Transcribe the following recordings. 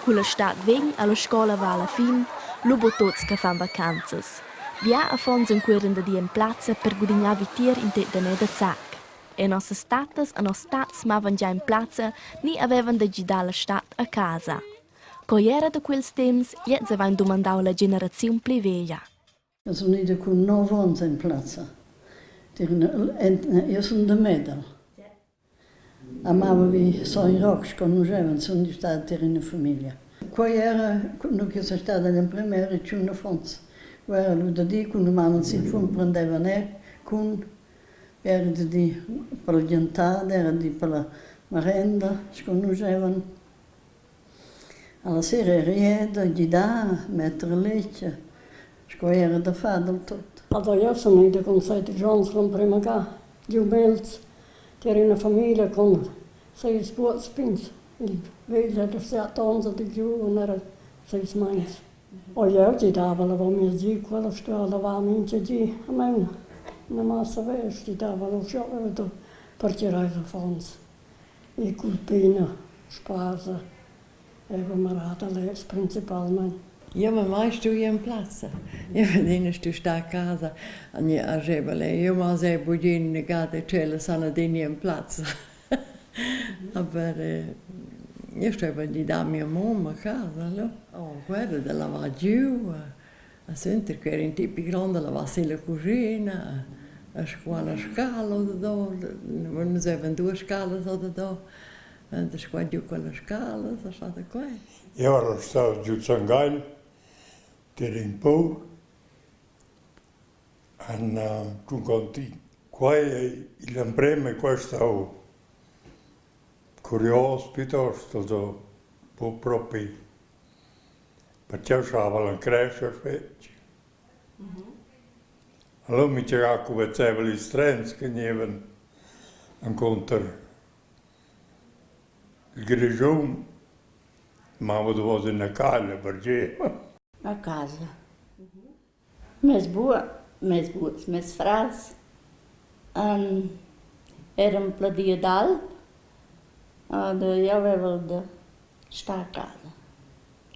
Cu la stad vegn alla scola va alla fin, lu buc tuts che fan vacanzas. Bia affons encueran da dir en plazza per gudignar vitier in tec daner da zac. E nossas tattas e nos tats mavan gia en plazza ni havevan da gidar la stad a casa. Co ei era da quels temps, gliez havein dumandau la generaziun pli veglia. Io sun ida cun nov ons in plazza. Io sun da Medel. A mava vi Sogn Roc sco nus evan sun stada tier ina famiglia. Quei era nu che sun stada l'emprema era tschun affons. Quei era lu da dir cun mavan sil fund prendevan er cun era da dir per la gentada, era da dir per la marenda sco nus evan. Alla sera era jeu da gidar, metter a letg, sco era da far dal tut. Also jeu sun ida cun sedisch onns l'emprema ga giu Mels tier ina famiglia cun seis buobs pigns. Il vegl era siat onns ed il giuven era seis meins. O jeu gidava lavur miezdi, quella stueva lavar mintga di a maun. Ina massa vess gidava lu sch'jeu da pertgirar ils affons. E culpina, spasa, era marada lez principalmein. Io m'ha mai stui in plazza. Io adina stu star a casa a Gebele. Io m'ha sehr bugen gada tschella san adina in plazza. Aber io steva gidar mia mamma a casa, no? Oh, guarda da lavar giu, a senter che era ün tip pi grond da lavar si la cuschina, a scuar la scala odadò, nus avevan duas scalas odadò, da scuar giu quellas scalas, a far da quai. Eu ero stat giù Son Gagl tier ün pur en cun contin. Quai ei igl emprem e quei ei stau curios piuttost, also buc propi perché schava encrescher fetg. Allura mintga cu vezeva ils trens che gnevan encunter il Grischun mava davos ina caglia pertgei. A casa. Mes buob, mes buobs, mes frars eran pladir d'alp ed jeu vevel da star a casa,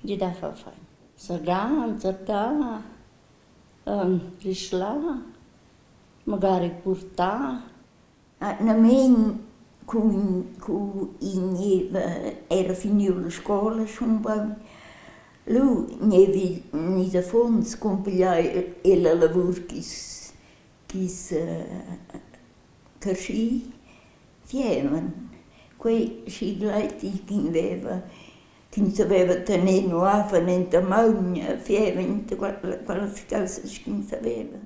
gidar a far fein. Segar, enzertar, rischlar, magari purtar. Atgnamein cun cu in gneva era finiu la scola schon baul, lu gnevi ils affons cumpigliai ella lavur chi's chi's carschi fievan. Quei schi gleiti ch'in veva ch'ins saveva tener nuaffen enta maun, fievan quellas caussas ch'ins saveva.